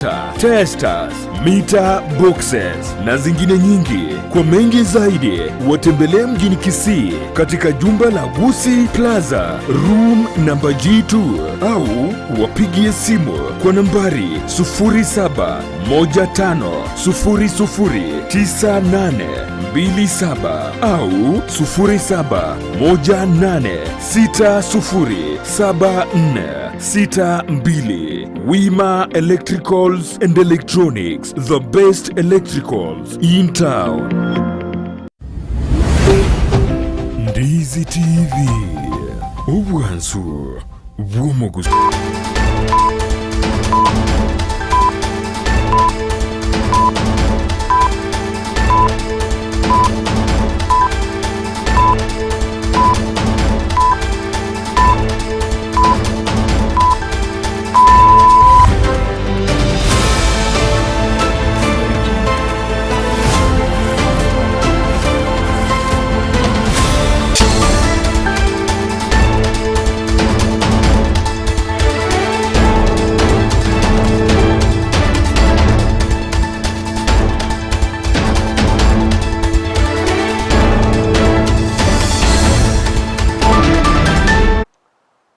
Testers, meter boxes na zingine nyingi. Kwa mengi zaidi, watembelee mjini Kisii katika jumba la Gusii Plaza room namba G2 au wapigie simu kwa nambari 0715009827 au 0718607462. Wima Electricals and Electronics, the best electricals in town. Ndizi TV, obwansu bw'omogusi.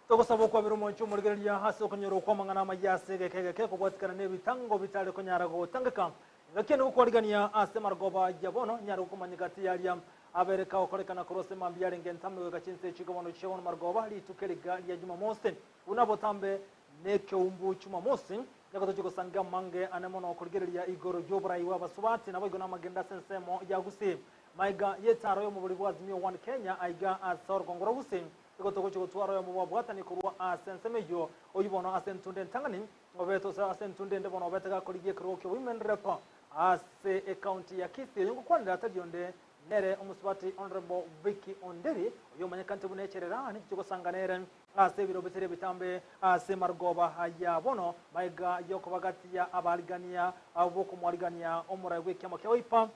Togosaba okwabera omonche omorigereria ase okonyora okw'amang'ana amaya ase egeka egeke kobwatikana nebitango bitare konyara gotangeka. Engaki ende gokwarigania ase amarogoba ya bono nyare gokomanya gati yaria abere kagokorekana korwa ase mambia yarenge entambe goika chinsa echi bono chia bono marogoba rituko eriga ria Jumamosi. Buna botambe nekeumbu Jumamosi nigo tochia gosangia amange ane mono korigereria igoro y'oborai bw'abasubati naboigo namagendo ase ensemo ya Gusii. Maiga y'etaro y'omobori bwa Azimio One Kenya aiga ase orogongo rwa Gusii Nigo togochia gotwara oyomo bw'abwatani korwa ase ensemo eyio, oyio bono ase entunda entang'ani, obete ase ase entunda ende bono obete gakorigia ekerogo ki'oboimenrerepo ase ecounty ya Kisii. Oyo ngokwanera atari onde nere omosubati Honourable Vicky Onderi, oyio omanyekanete buna echerera ninche gosanga nere ase ebiro bitari ebitambe ase marogoba aya bono maega y'okobagatia abaarigania bokomwarigania omorai bw'ekiama kia Wiper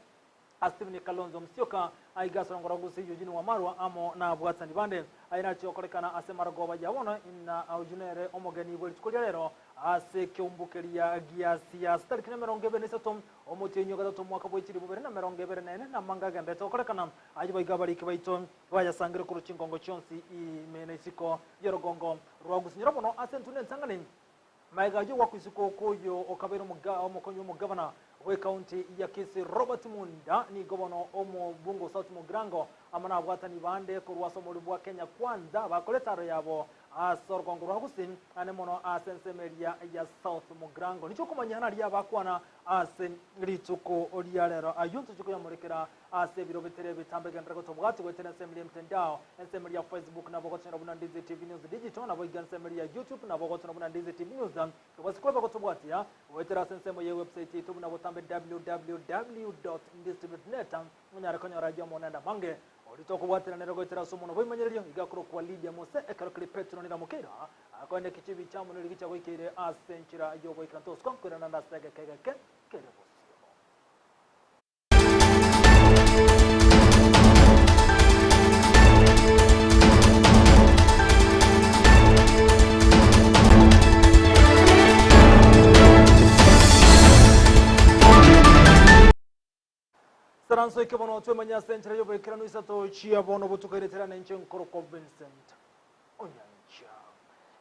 Stephen Kalonzo Musyoka, aiga ase orongoro gose Eugene Wamalwa amo nabwatani bande. Aya nachie gokorekana ase marogoba ya bono na oyio nere omogeni bwe rituko ria rero ase ekeumbu keria gia siasa tariki na emerongo ebere na isato omotienyi o gatato omwaka bwe chilifu bibere na emerongo ebere na ene namanga agenderete gokorekana. Ayio boigo abariki baito bayasangire korwa chingongo chionsi ime na isiko y'orogongo rwa Gusii. Nyora bono ase entunda entang'ani Magega ayio gwakwa isiko okoyio okabeire omokonyi bw'omogavana bw'ekaunti ya Kisii Robert Munda nigo bono omobunge o South Mugirango amo nabwatani bande korwa ase omorwani bwa Kenya Kwanza bakore etaro yabo ase orogongo rwa Gusii ane mono ase ensemo eria ya South Mugirango. Nicho okomanya naria bakwana ase rituko ria rero ayio ntochie koyamorekera Ase ebiro bitere ebitambe genderera gotobwatia goetera ensemo eria y'emtandao, ensemo eria ya Facebook nabo ogotonyora buna Ndizi TV News Digital, naboigo ensemo eria ya YouTube nabo ogotonyora buna Ndizi TV News. Tobasi kweba gotobwatia goetera ase ensemo ye website yaito buna botambe www.ndizitv.net onyare konyora ayio amo naende amange. Oria tokobwateranera goetera ase omonwa bw'ebimanyererio iga akorokwa Lydia Mose ekero keri Petero niramokera akoenda ekechibi chiamo nerigicha goikeire ase enchera y'ogoikera ntoswa nkoirana naende ase egeka egeke kere bosio. Saranso eke bono twemanye ase enchera y'oboikeranu isato chia bono botuko ereterane inche nkorokwa Vincent Onyancha.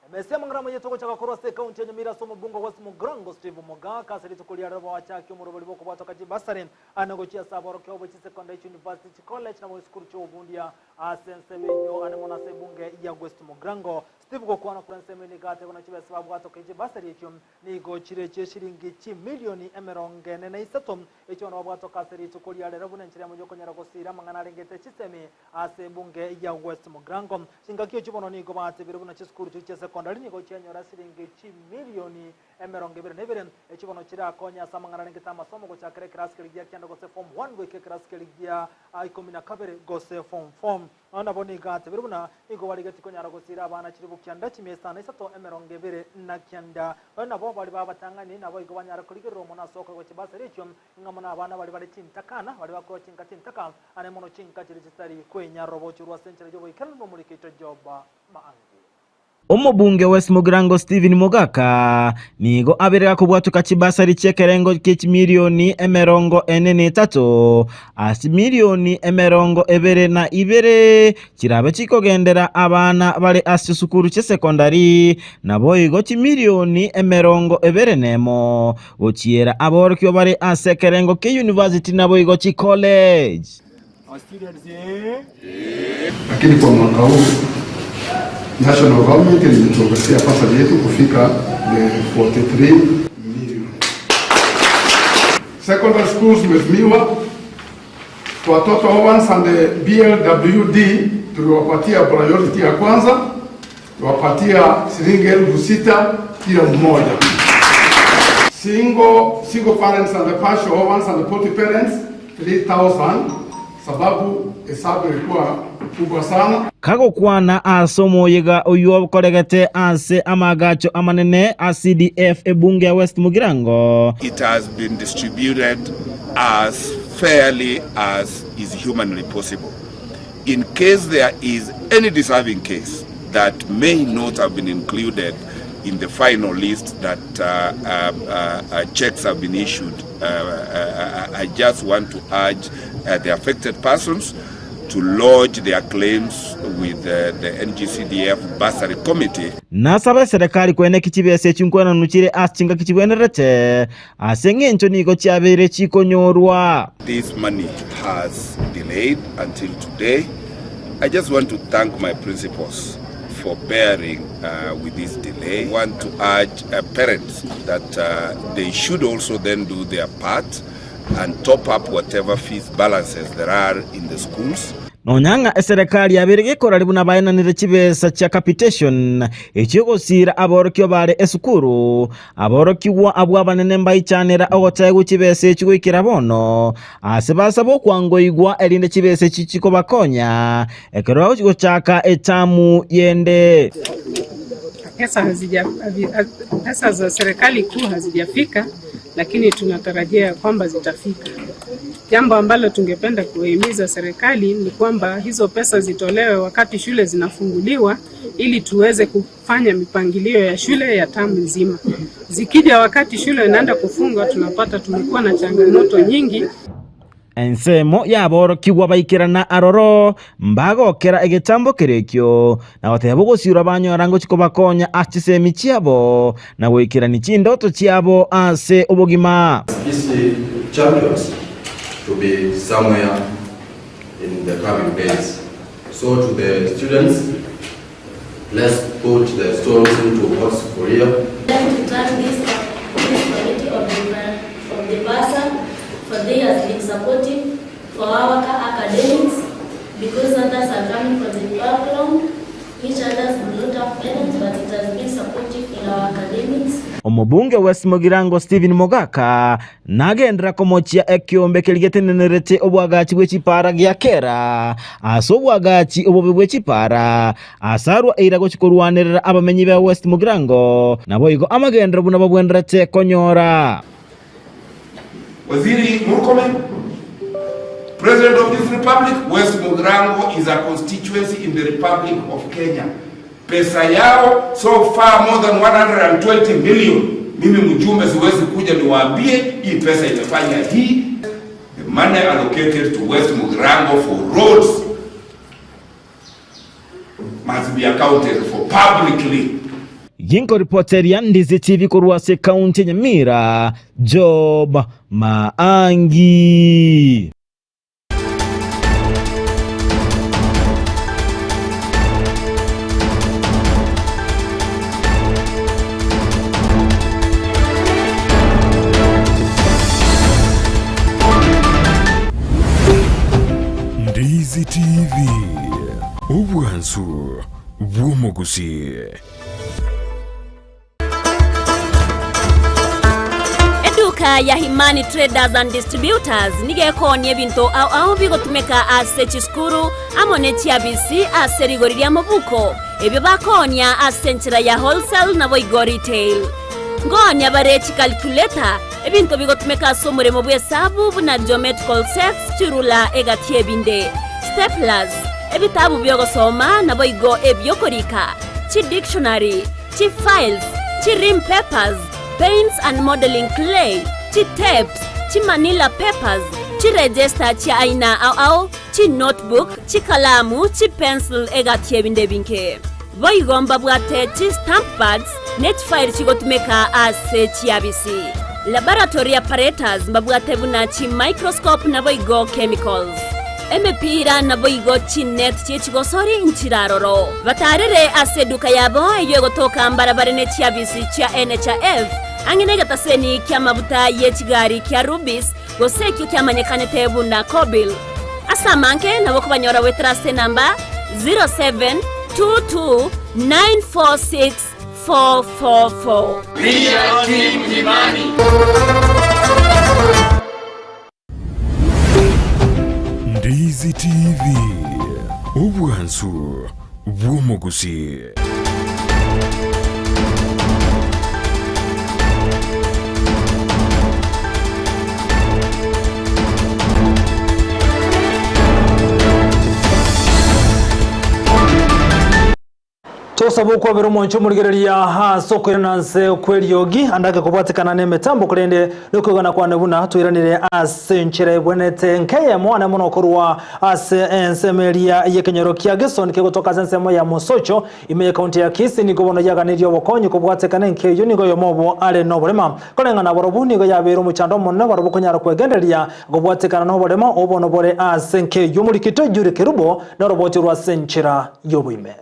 Emesa y'amang'ana amaya togochaka korwa ase ekaunti ya Nyamira ase omobunga West Mugirango Steve Mogaka ase rituko ria rero bawachaki omorobori bw'okobwatoka chibasari ane gochia ase aborokigwa be chisecondary, chiuniversity, chicollege na boisukuru chi'obundia ase ensemo eyio ane mono ase ebunge ya West Mugirango. Steve gokwana korwa ensemo eyio nigo ateba buna chibesa babwatoka chibasari echio nigo chire chi'eshiringi chimilioni emerongo ene na isato echio bono babwatoka ase rituko ria rero buna enchera eyemo y'okonyara gosiira amang'ana arengete chisemi Ase ebunge ya West Mugirango, chingaki echio bono nigo batebire buna chisukuru chiria chia secondary nigo chianyora siringi chimilioni 21 echio bono chirakonye ase amang'ana arengete amasomo gochakera ekerasi keria gia kianda gose form one goika ekerasi keria gia 12 gose form four. Nonya nabo nigo atebire buna nigo barigetie konyara gosiira abana chilifu kianda chimia isano isato 29. Nonya nabo baria babatang'ani naboigo banyare korigererwa mono ase okoegwa chibasari echio Ng'a mono abana baria bare chintakana, baria bakorwa chinka chintaka, ane mono chinka chiria chitari kwenyarora obochorwa ase enchera y'oboikeranu bw'omoriki oito Job Maangi. Omobunge West Mugirango Stephen Mogaka nigo abeire gakobwatoka chibasari chi'ekerengo gie chimilioni 43 ase chimilioni 22 chirabe chikogendera abana bare ase chisukuru chi'esekondari naboigo chimilioni 21 gochiera aborokigwa bare ase ekerengo kia university naboigo chicollege. Lakini kwa mwaka huu national government ilituongezea bursary yetu kufika the 43 million. Secondary schools mheshimiwa, watoto orphans and the BLWD tuliwapatia priority ya kwanza, tuwapatia shilingi 6,000 kila mmoja. Single parents and the partial orphans and the poor parents 3,000 sababu hesabu ilikuwa kubwa sana. Kagokwana ase omoyega oyio okoregete ase amaagacho amanene a CDF ebunge ya West Mugirango. It has been distributed as fairly as is humanly possible. In case there is any deserving case that may not have been included in the final list that checks have been issued, I just want to urge the affected persons to lodge their claims with the NGCDF Bursary Committee. Nasabe eserekari koeneki chibesa echi nkwenanu chire ase chingaki chibwenerete, ase engencho nigo chiabeire chikonyorwa. This money has delayed until today. I just want to thank my principals for bearing with this delay. I want to urge parents that they should also then do their part and top up whatever fees balances there are in the schools. Nonya ng'a eserekari yabeire gekora buna baenanire chibesa chia capitation echiogosira aborokigwa bare esukuru, aborokigwa abwo abanene mbaichanera ogotegwa chibesa echi goikera bono ase basaba okwangoigwa erinde chibesa echi chikobakonya ekero gochaka etamu yende. Pesa pesa za serikali kuu hazijafika, lakini tunatarajia kwamba zitafika. Jambo ambalo tungependa kuhimiza serikali ni kwamba hizo pesa zitolewe wakati shule zinafunguliwa ili tuweze kufanya mipangilio ya shule ya tamu nzima. Zikija wakati shule inaenda kufungwa, tunapata tumekuwa na changamoto nyingi. Ensemo yaborokigwa baikirana aroro mbagokera egetambo kerekio na goteba ogosiurwa banyora ngochi kobakonya ase chisemi chiabo na goikerani chindoto chiabo ase obogima. Kisii champions to be somewhere in the coming days. So to the students, let's put the stones into what's for real. I'd like to thank this committee of the bursar for they has been supportive for our academics, because others are coming from the background, which others do not have parents, but it has been supportive in our academics. Omobunge West Mugirango Stephen Mogaka nagendera komochia ekiombe keria getenenerete obwagachi bwe chipara gia kera ase obwagachi obobe bwe chipara asarwa eira gochikorwanerera abamenyi ba West Mugirango naboigo amagendero buna babwenderete konyora. Waziri Murkomen, President of this republic, West Mugirango is a constituency in the Republic of Kenya. Pesa yao so far more than 120 million. Mimi mjumbe siwezi kuja niwaambie hii pesa imefanya hii. The money allocated to West Mugirango for roads must be accounted for publicly. Yinko reporter ya Ndizi TV korwa county Nyamira, Job Maangi. Ndizi TV, obwansu bw'omugusi. Eduka ya Himani Traders and Distributors nigekonia ebinto ao ao bigotumeka ase chisukuru amo ne chiabisi ase rigori ria mobuko ebyo bakonia ase enchera ya wholesale nabo igo retail. Ngonia bare chicalculator ebinto bigotumeka ase omoremo bwa esabu buna geometrical sets chirula egati ebinde staplers ebitabu byogosoma nabo igo ebyokorika. Chidictionary, chifiles, chirim papers, paints and modeling clay, chitapes, chimanila papers, chiregister chia aina ao ao, chinotebook, chikalamu, chipencil egati ebinde ebinge. Boigo mbabwate chistamp pads ne chifairi chigotumeka ase chiabisi. Laboratory apparatus mbabwate buna chimicroscope naboigo chemicals. Emepira naboigo chinet chi'echigosori nchiraroro. Batarere ase eduka yabo eyio egotoka mbarabare ne chiabisi chia NHIF, ang'e negetaseni ki'amabuta ye chigari kia Rubis, gose ekio kiamanyekanete buna Kobil. Ase amange nabo okobanyora goetera ase enamba 0722946444. We are Team Imani. Ndizi TV, obwansu bw'omogusi. Tosaba okwabera omonche omorigereria ase okoirana nse kw'eriogi, andake kobwatekana nemetambo, korende nokwegena kwane buna twairanire ase enchera ebwenerete nkeyemo ane mono korwa ase ensemo eria y'ekenyoro kia Gison kegotoka ase ensemo ya Mosocho ime y'ekaunti ya Kisii. Nigo bono yaganirie obokonyi kobwatekana enka eyio nigo oyomo obo are noborema. Koreng'ana barobwo nigo yabeire omochando omonene barobwo konyara kwegendereria kobwatekana noborema obo bono bore ase enka eyio. Omorikito Judy Kerubo noroboti orwa ase enchera y'oboime.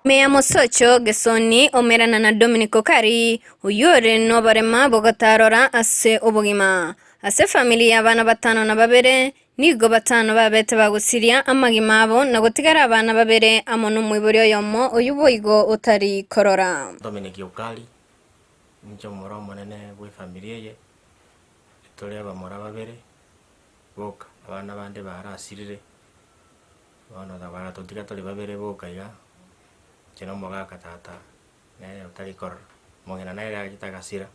Meya Mosocho Gesoni omerana na Dominic Okari, oyio ore noborema bogotarora ase obogima. Ase efamiri y'abana batano na babere, nigo batano babete bagosiria amagima abo na gotigara abana babere amo nomoibori oyomo oyio boigo otari korora. Dominic Okari, Ninche omora omonene bw'efamiri eye, tore abamura babere boka, abana bande barasirire. Bono baratotiga tore babere boka iga, inche na omogaka tata, nere otari korora, omong'ina nere agachete agasira,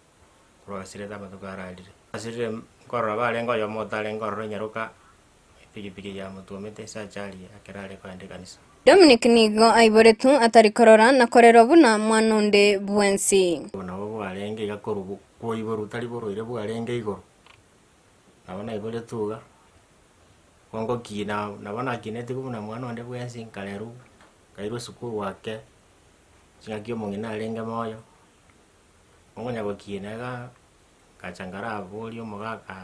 korwa agasirete amatuko ararire. Asirire nkorora barenge oyomo otarenge ororo enyaroka, epikipiki yamotwomete ase ajali ekero are kogenda ekanisa. Dominic nigo aiboretwe atari korora na korerwa buna mwana onde bwensi. Obo nabo bwarenge iga korwa koiborwa tari borwaire bwarenge igoro, nabo naiboretwe iga. Gokina nabo nakinetigwe buna mwana onde bwensi nkarerwa, nkairwa esukuru ake, chingaki omong'ina arenge moyo, okonya gokina iga, ngacha nkaraboria omogaka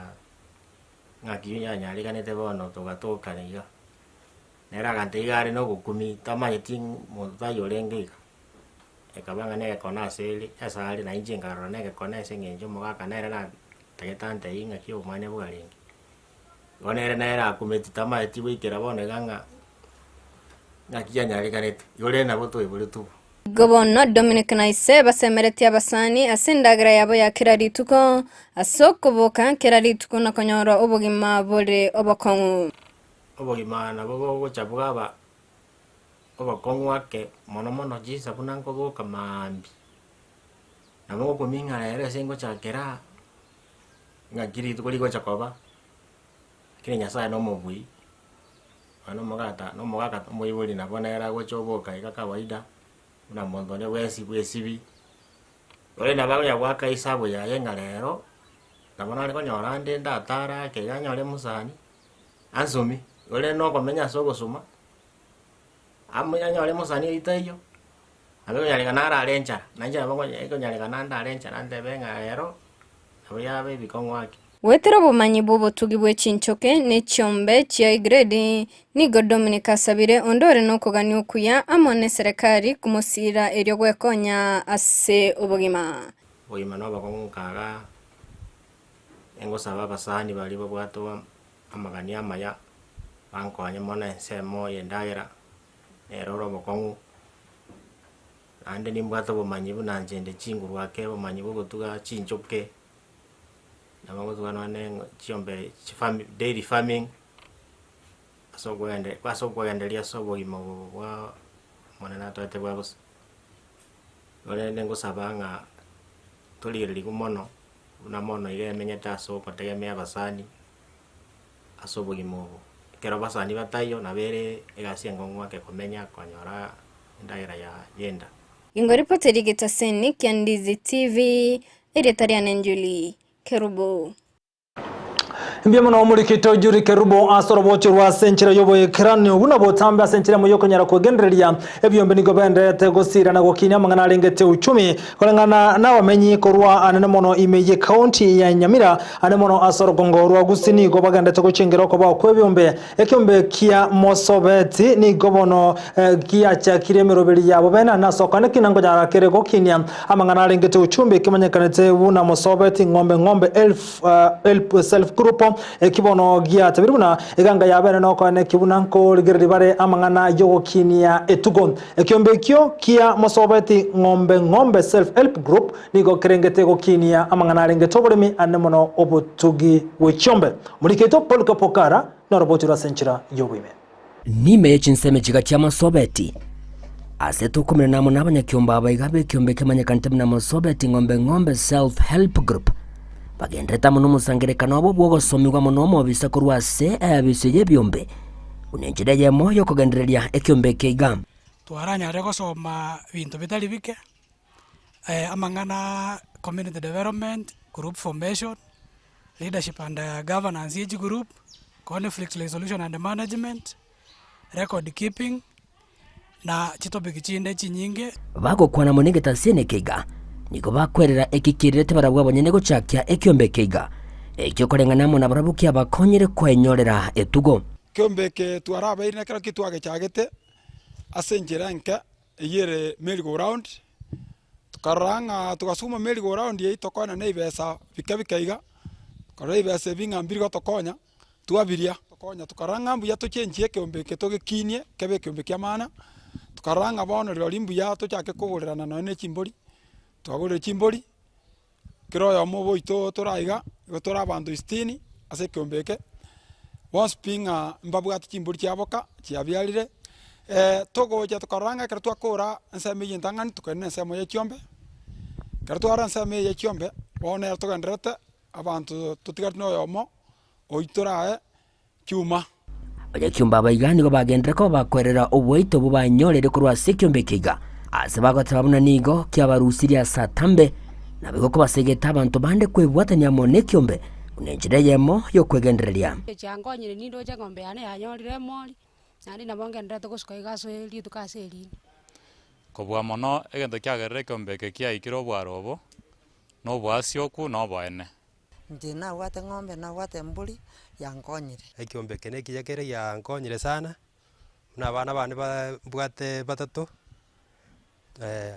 ng'aki yanyarekanete bono togatokana iga. Nere agantebia iga are na obokumia tamanyeti monto taiyo orenge iga, ekaba ng'a na egekone ase ere ase are na inche nkarora na egekone ase eng'encho omogaka nere natagete antebie ng'aki obomani bwarenge. Bono ere nere akumeti tamaeti goikera bono iga ng'a ng'aki kianyarekanete, igo rende nabo twaiboretwe bo. Igo bono Dominic na ise basemeretie abasani ase endagera yabo ya kera rituko, ase okoboka kera rituko na konyora obogima bore obokong'u. Obogima nabo bogocha bwaba obokong'u ake mono mono chinsa buna nkoboka maambia, nabo ngokumia ng'a rero ase ngochakera aa. Ng'aki rituko rigocha koba, lakini Nyasaye nomobui, nonya nomogata nomogaka omoibori nabo nere agocha oboka iga kawaida, buna monto onde bwensi bwesibi, korende nabo akonya goaka esabu yaye ng'a rero, nabo nare konyora ande ndatare ake iga nyore mosani, ansomie, korende nokomenya ase ogosoma, amo anyore mosani oyio taiyo, nabo ekonyarekana arare enchara, na inche nabo nkonya ekonyarekana ndare enchara ntebe ng'a rero. Nabo yabe ebikong'u ake. Goetera obomanyi bw'obotugi bwe chinchoke ne chiombe chia egredi, nigo Dominic asabire onde ore nokogania okuya amo neserekari komosiira erio gwekonya ase obogima. Obogima nobokong'u nkaga engosaba abasani baria babwate amagani amaya bankonye mono ensemo y'endagera nere ore obokong'u. Naende nimbwate obomanyi buna inche inde chinguru ake, obomanyi bwa ogotuga chinchoke, nabo ngotuga nonye na chiombe chifarm dairy farming, ase okoende ase okogenderia ase obogima obo bwa omonene atoete bwa bosa. Korende ngosaba ng'a torigererigwe mono, buna mono iga emenyete ase ogotegemea abasani, ase obogima obo. Ekero abasani bataiyo nabo ere egasi enkong'u ake komenya konyora endagera ya yenda. Ingoripoteri getaseni kia Ndizi TV, erieta riane Njuli Kerubo. Mbuya mono omorikito Juri Kerubo ase orobocho rwa ase enchera y'oboekeranio buna botambe ase enchera emo y'okonyara kwegendereria ebiombe nigo benderete gosira na gokinia amang'ana arengete uchumi koreng'ana nabamenyi korwa anene mono ime ye county ya Nyamira ane mono ase orogongo rwa Gusii nigo bagendete gochengera okobao kw'ebiombe Ekeombe kia Mosobeti nigo bono giachakire emeroberi yabo bene, na ase okwane kina nkonyara kere gokinia amang'ana arengete uchumbi ekemanyekanete buna Mosobeti ng'ombe ng'ombe elf help self group. Eki bono giatebirie buna eganga ya bene nokoene ki buna nkorigereria bare amang'ana y'ogokinia etugo. Ekeombe ekio kia Mosobeti ng'ombe ng'ombe self help group nigo kerengete gokinia amang'ana arengete oboremi ande mono obotugi bwe chiombe. Moriketo Polycarp Okara norobochorwe ase enchera y'oboime. Nime ye chinsemo chiga chi'amasobeti, ase tokomerana amo nabanyakiombe aba iga b'ekiombe kemanyekanete buna Mosobeti Ng'ombe Ng'ombe Self Help Group, bagenderete amo nomosangererekano obo bw'ogosomigwa amo nomobisa korwa ase eabiso y'ebiombe, buna enchera eyemo y'okogendereria ekiombe eke iga. Twaranyare gosoma binto bitari bike, amang'ana community development, group formation, leadership and governance ye chigroup, conflict resolution and management, record keeping, na chitopic chinde chinyinge. Bagokwana mono egetasini eke iga, nigo bakwerera eki kiererete barabwo abanyene gochakia ekiombe eke iga, ekio koreng'ana amo nabarabwo kiabakonyire kwenyorera etugo. Ekiombe eke twarabeire nekero ki twagechagete ase enchera enke eyio ere merry go round, Tokarora ng'a togasuma merry go round eyio tokoenana ebesa bike bike iga, tokarora ebesa ebi ng'a mbiri gotokonya, twabiria tokonya tokarora ng'a mbuya tochenchie ekeombe eke togekinie kebe ekeombe kia maana, tokarora ng'a bono rirorio mbuya tochake kogorerana nonye na chimbori, twagorire chimbori, kera oyomo oboito tore aiga, igo tore abanto sitini ase ekeombe eke, bonsi pi ng'a mbabwate chimbori chiabo ka, chiabiarire, togocha tokarora ng'a ekero twakora ensemo eywo entang'ani tokairana ensemo ya chiombe, ekero twarora ensemo eye ya chiombe, bono nero togendererete abanto totigareti na oyomo, oywo torae chiuma. Abanyakiombe aba iga nigo bagenderere koba bakwerera oboito obwo banyorire korwa ase ekiombe eke iga, ase bagoteba buna nigo kiabarusirie ase atambe, naboigo kobasegete abanto bande kwebwatania amo nekiombe buna enchera eyemo y'okwegendereria. Chiankonyire nindoche eng'ombe yane yanyorire emori, naende nabo ngendererete gosuka iga ase rituko ase erinde. Kobua mono egento kiagerire ekeombe eke kiaikire obwaro obo, na oboasioku na oboene. Inche nabwate ng'ombe, nabwate embori, yankonyire. Ekiombe eke na ekiya kere giankonyire sana, buna abana bane ba mbwate batato,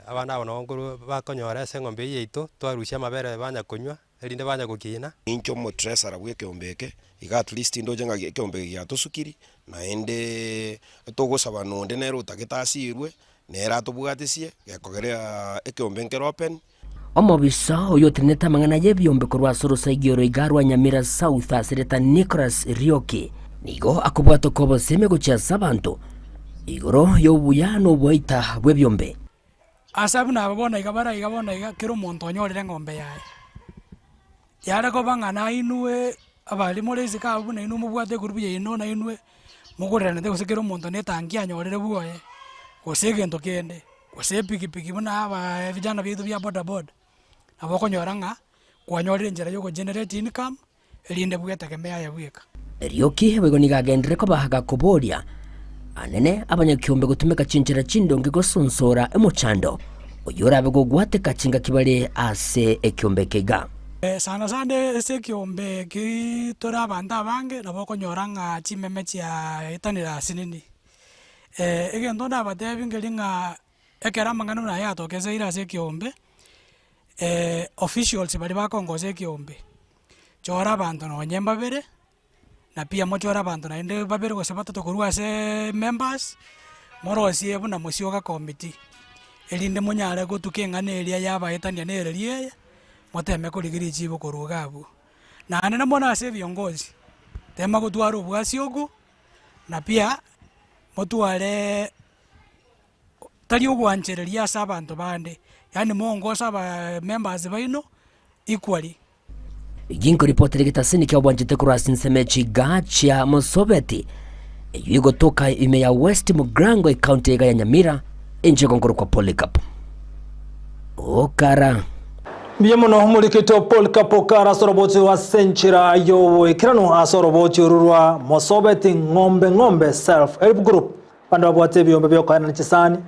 abana aba nabo nkorwa bakonyora ase eng'ombe eyio yaito, twarusia amabere banya konywa, erinde banya gokina. Ninche omotreasurer bwa ekeombe eke, iga at least ndoche ng'a ekeombe eke giatosukiri, naende togosaba nonde nere otagete asirwe, nere atobwatesie, gekogera ekeombe nkere open. Omobisa oyio otenenete amang'ana y'ebiombe korwa ase orosaigio roiga rwa Nyamira South ase rieta Nicholas Rioki, nigo akobwatoka obosemi gochia ase abanto igoro y'obuya na oboita bw'ebiombe. Ase buna aba bono iga bare iga bono iga, kera omonto onyorire eng'ombe yaye, yare koba ng'a nainwe abare more isiko abwo buna inwe mobwate egroup yaino nainwe mogoreranete gose kera omonto na etangi anyorire bwoye, gose egento kende. Gose epikipiki buna abaa vijana biaito bia bodaboda, nabo okonyora ng'a kwanyorire enchera ya ogogenerate income, erinde bwetegemee aye bweka. Erioki boigo nigo agenderere koba gakoboria anene abanyakiombe gotumeka chinchera chindonge gosonsora emochando oyio orabe gogwateka chingaki bare ase ekiombe eke iga. Sana sana ase ekiombe eki tore abanto abange nabo okonyora ng'a chimeme chiaetanire asinini. Egento ndabatebi nkeri ng'a ekero amang'ana buna aya atokeseire ase ekeombe, officials baria bakongosa ekeombe, chora abanto nonye mbabere, na pia mochore abanto naende babere gose batato korwa aseeee members, morosie buna mosioka committee, erinde monyare gotuka eng'ana eria yabaetania na ereria eye, moteme korigia richibu korwa iga abwo. Naende na mono ase ebiongozi, tema gotwara obwasi ogo. Na pia motware tari ogwanchereria ase abanto bande, yaani moongosa aba members baino equally. Ginkoripotera egetasini kia obwanchete korwa ase ensemo ya chigaa chia Mosobeti, eyio egotoka ime ya West Mugirango ecounty iga ya Nyamira, enchego nkorokwa Polycarp. Okara. Mbuya mono omorikito Paul Kapokara ase orobochi rwa Senchera y'oboikeranu ase orobochi oru rwa Mosobeti Ng'ombe Ng'ombe Self Help Group. Bande babwate ebiombe biokoenana chisani,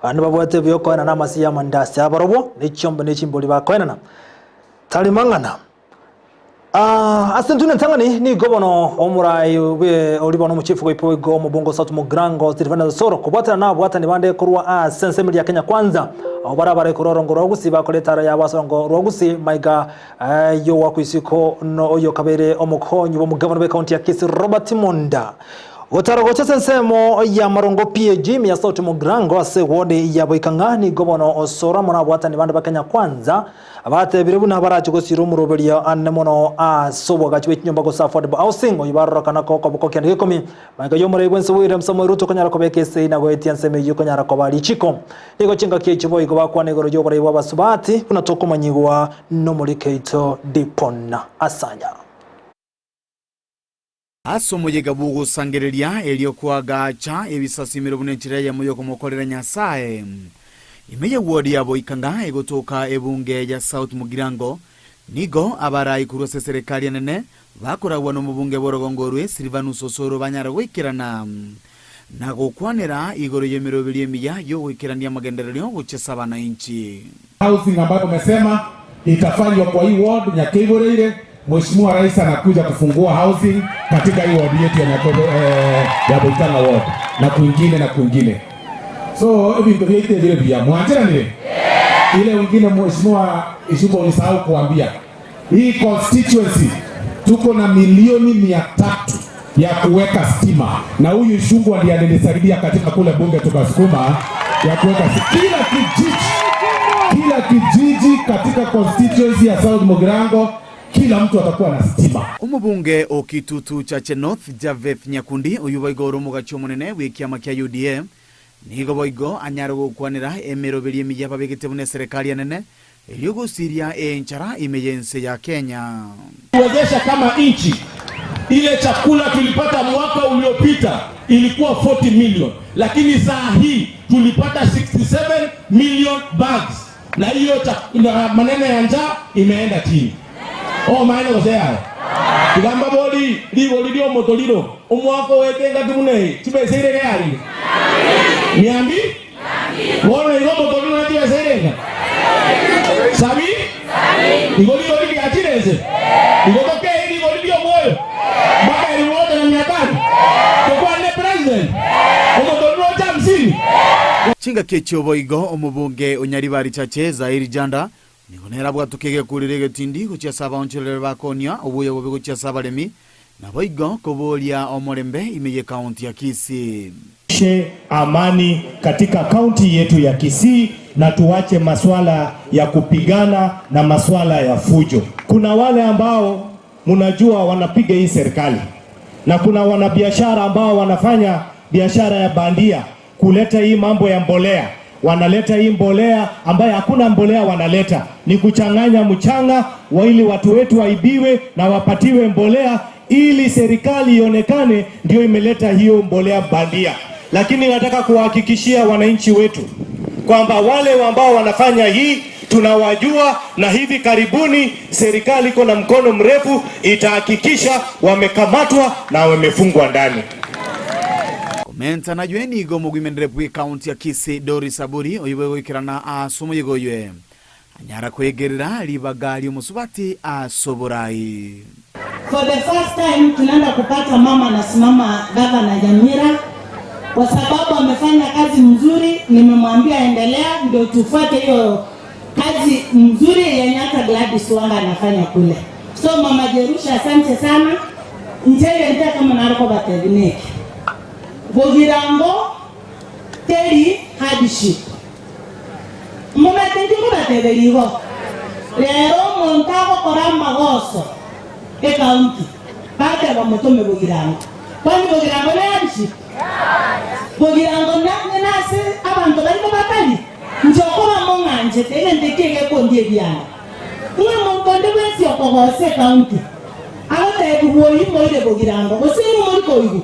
bande babwate ebiokoenana amasi y'amandasi abarobwo ne chiombe ne chimbori bakoenana. Tari mang'ana. Ah, ase intwe nentang'ani nigo bono omorai bwe ori bono omochifu goipo igo omobungo South Mugirango Silvanus Osoro kobwatana na abwatani bande korwa ase ensemo ya Kenya Kwanza abo bare abare korwa orongo rwa Gusii bakora etaro yabo ase orongo rwa Gusii maiga eh, yowakwa isiko no oyo kabeire omokonyi bw'omogavana bw'ekaunti ya Kisii Robert Monda Gotara gocha ase ensemo y'amarongo PAG ime ya South Mugirango ase ewodi ya Boikang'a nigo bono Osoro amo nabwatani bande ba Kenya Kwanza Batebire buna barache gosiira omoroberio ane mono ase oboagachi bwe chinyomba gose affordable housing, oyio barorokana koboko kianda gekomi. Magega y'omorai bwense William Samoei Ruto konyara kobeka esegi na goetia ensemo eyio konyara koba richiko. Nigo chingaki echio boigo bakwana igoro y'oborai bw'abasubati buna tokomanyigwa nomorike oito Dipon Asanya. Ase omoyega bw'ogosangereria, erio koagacha ebisasimero buna enchera eyemo y'okomokorera Nyasae. Ime ye ward ya Boikanga egotoka ebunge ya South Mugirango, nigo abarai korwa ase eserekari enene bakoragwa nomobunge bw'orogongo orwe Silvanus Osoro banyare goikerana na gokwanera igoro y'emeroberio emiya y'ogoikerania amagendererio gochia ase abanainchi. Housing ambayo umesema itafanywa kwa hii ward Nyakeiboreire, Mheshimiwa Rais anakuja kufungua housing katika hii ward yetu ya Nyakobe, eh, ya Boikang'a ward na kwingine na kwingine. So ebinto byaito ebire buya mwancheranire ile wengine Mheshimiwa Isumba ulisahau kuambia hii constituency tuko na milioni 300 ya kuweka stima, na huyu Ishungwa ndiye alinisaidia katika kule bunge tukasukuma ya kuweka kila kijiji, kila kijiji katika constituency ya South Mugirango, kila mtu atakuwa na stima. Omobunge o Kitutu Chache North Javeth Nyakundi oyio boigo ore omogachi omonene bw'ekiama kia UDA nigo boigo anyare gokwanera emeroberio emiya babegete buna eserekari enene Erio gosiria enchara ime y'ense ya Kenya. Tuwezesha kama nchi, ile chakula tulipata mwaka uliopita ilikuwa 40 million, lakini saa hii tulipata 67 million bags, na hiyo na maneno ya njaa imeenda chini. Oh, maana gose yaye kigamba bori rigori rio omotoriro omwaka oete engaki buna eye chibesa irenge yarire miambi Bono igo omotoriro na chibesa irenga? Sabi? Igo rigori riachire ense? Igo tokei rigori ri'omoyo mpaka elifu moja na mia tano? Tokwane president omotoriro oche hamsini? Chingaki echio boigo omobunge o Nyaribari Chache, Zairi Janda, nigo nere abwatoke egekurero egetindi gochia ase abaonchoreri bakonia obuya bobe gochia ase abaremi, Naboigo koboria omorembe ime y'ekaunti ya Kisii. She amani katika kaunti yetu ya Kisii na tuache maswala ya kupigana na maswala ya fujo. Kuna wale ambao mnajua wanapiga hii serikali na kuna wanabiashara ambao wanafanya biashara ya bandia kuleta hii mambo ya mbolea. Wanaleta hii mbolea ambayo hakuna mbolea wanaleta, ni kuchanganya mchanga wa ili watu wetu waibiwe na wapatiwe mbolea ili serikali ionekane ndio imeleta hiyo mbolea bandia. Lakini nataka kuwahakikishia wananchi wetu kwamba wale ambao wanafanya hii tunawajua, na hivi karibuni serikali iko na mkono mrefu, itahakikisha wamekamatwa na wamefungwa ndani. Komenta naywe nigo omogwimendere bw'ekaunti ya Kisii Doris Aburi oyio bwegoikerana ase omoyega oywe anyara kwegerera ribaga ri'omosubati ase oborai. For the first time tunaenda kupata mama anasimama gavana Nyamira kwa sababu amefanya kazi mzuri. Nimemwambia endelea, ndio tufuate hiyo kazi mzuri yenye hata Gladys Wanga anafanya kule. So mama Jerusha, asante sana nchere nte kama nariko batebineki Bogirango teri hardship Momanyete nkobateberia igo, rero omonto agokora amagoso ekaunti, bateba motome Bogirango. Kwani Bogirango neyarisi? Bogirango nase abanto barimo batari? Inche okoba mong'anchete, egento eki egekondia ebianda. Ng'a omonto onde bwensi okogosa ekaunti, agotebigwa oyio moire Bogirango, gose inwe mori koigwa?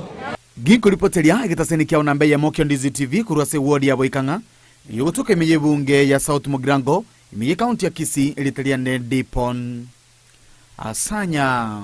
Ginkoripoteria egetaseni kiao namba eyemo Kiondizi TV korwa ase eward ya Boikang'a, Erio gotoka ime y'ebunge ya South Mugirango. Ime y'Ekaunti ya Kisii, erieta riane Dipon Asanya.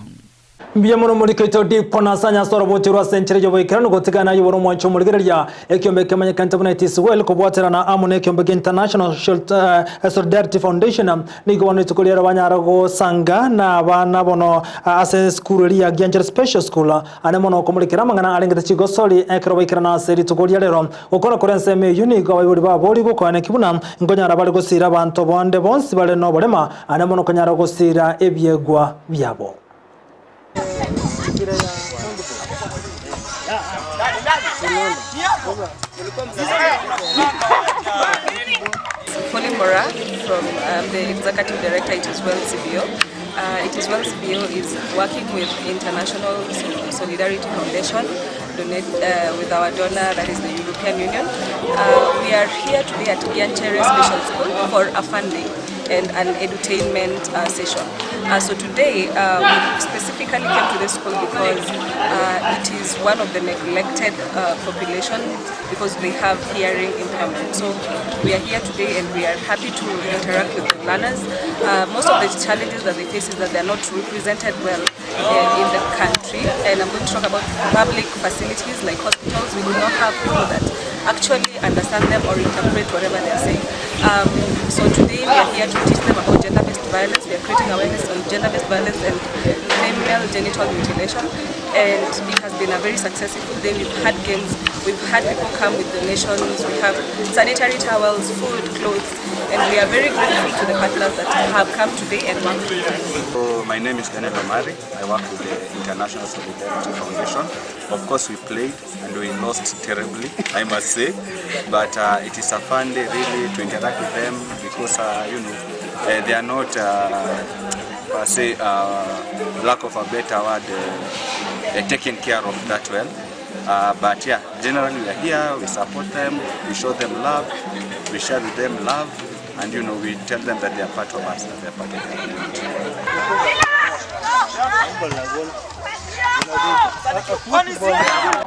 Mbuya mono morikeito Dipon Asanya ase orobochi rwa ase enchera y'oboikeranu gotigana aye bore omwanchi omorigereria ekiombe kemanyekanete buna It is Well kobwaterana amo nekiombe kia International Solidarity Foundation Nigo bono rituko riaro banyara gosanga nabana bono ase esukuru eria ya Gianchere Special School, ane mono okomorekera amang'ana arengete chigosori ekero baikerana ase rituko ria rero. Gokora kore ensemo eyio nigo abaibori baborigwe koaneki buna nkonyara bare gosiira abanto bonde bonsi bare noborema, ane mono konyara gosiira ebiegwa biabo. Pauline Mora from the Executive Director It Is Well CBO. It Is Well CBO is working with International Solidarity Foundation, donate, with our donor that is the European Union. We are here today at Gianchere Special School for a funding and an edutainment session. So today we specifically came to this school because it is one of the neglected population because they have hearing impairment. So we are here today and we are happy to interact with the learners. Most of the challenges that they face is that they are not represented well in the country. And I'm going to talk about public facilities like hospitals. We do not have people that actually understand them or interpret whatever they are saying. So today we are here to teach them about gender-based violence. We are creating awareness on gender-based violence and female genital mutilation. And it has been a very successful day. We've had games, we've had people come with donations, we have sanitary towels, food, clothes, and we are very grateful to the partners that have come today and worked with us. So my name is Daniel Omari. I work with the International Solidarity Foundation. Of course we played and we lost terribly, I must say, but it is a fun day really to interact with them because they are not per se, lack of a better word, taken care of that well. But generally we are here, we support them, we show them love, we share with them love, and we tell them that they are part of us, that they are part of the community.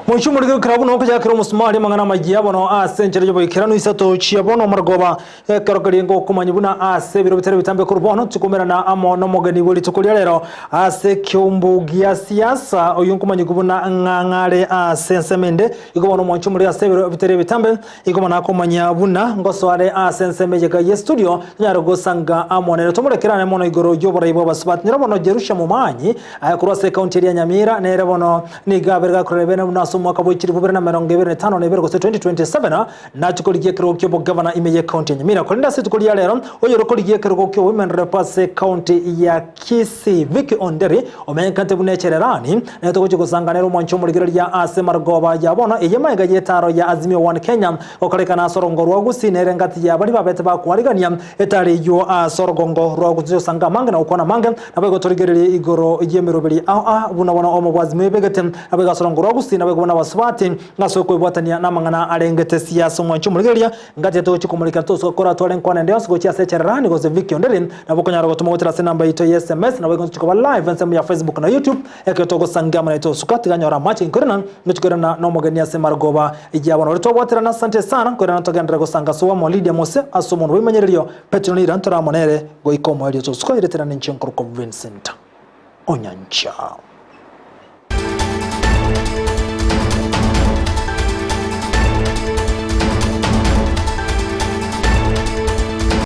Mosio omorikire kera buna okochakera omosumari amang'ana amayia bono ase enchera y'oboikeranu isato chia bono omorogoba ekero keria ngokomanya buna ase ebiro bitari bitambe korwa bono tikomerana amo nomogeni bwe rituko ria rero ase ekeombo gia siasa oyo nkomanyigwa buna ng'ang'are ase ensemo ende igo bono omwancho omorero ase ebiro bitari bitambe igo bono akomanya buna ngosoare ase ensemo eyega ye studio tonyare gosanga amo nere tomorekerane mono igoro y'oborai bwa abasubati nyora bono Jerusha Momanyi aye korwa ase ekaunti eria Nyamira nere bono nigo abere gakorera bene buna ase omwaka bwa chilifu bibere na mirongo ibere na etano na ibere gose 2027 nachikorigia ekerogo kia obogavana ime ye ekaunti ya Nyamira. Korende ase rituko ria rero oyore okorigia ekerogo kia women rep ase ekaunti ya Kisii Vicky Onderi omenyekante buna echererani nere togochia gosanga nere omwancho omorigereria ase marogoba ya bono eye maega y'etaro ya Azimio One Kenya gokorekana ase orongo rwa Gusii nere ngati ya baria babete bakwarigania etaro eyio ase orogongo rwa Gusii osanga amange na gokwana amange nabo igotorigereria igoro y'emeroberi ao a buna bono omo bwa Azimio ebegete nabo igo ase orongo rwa Gusii nabo igo buna abasubati ase okoebwatania namang'ana arengete siasa omwancho omorigereria ngati togochia komorikera tosoka koratware enkwana ende yonsi gochia ase echererani gose Vicky Onderi nabo okonyara gotoma goetera ase enamba yaito ya SMS nabo igo ntochia koba live ensemo ya Facebook na YouTube ekero togosangia amo naye tosuka tiga nyora amache nkoirana ngochia koirana nomogeni ase marogoba ya bono ore twabwaterana asante sana nkoirana togenderere gosanga ase owamo Lydia Mose ase omonto bw'ebimanyererio Petero Nira ntoramonere goika omoerio tosuka oireterane inche nkorokwa Vincent Onyancha.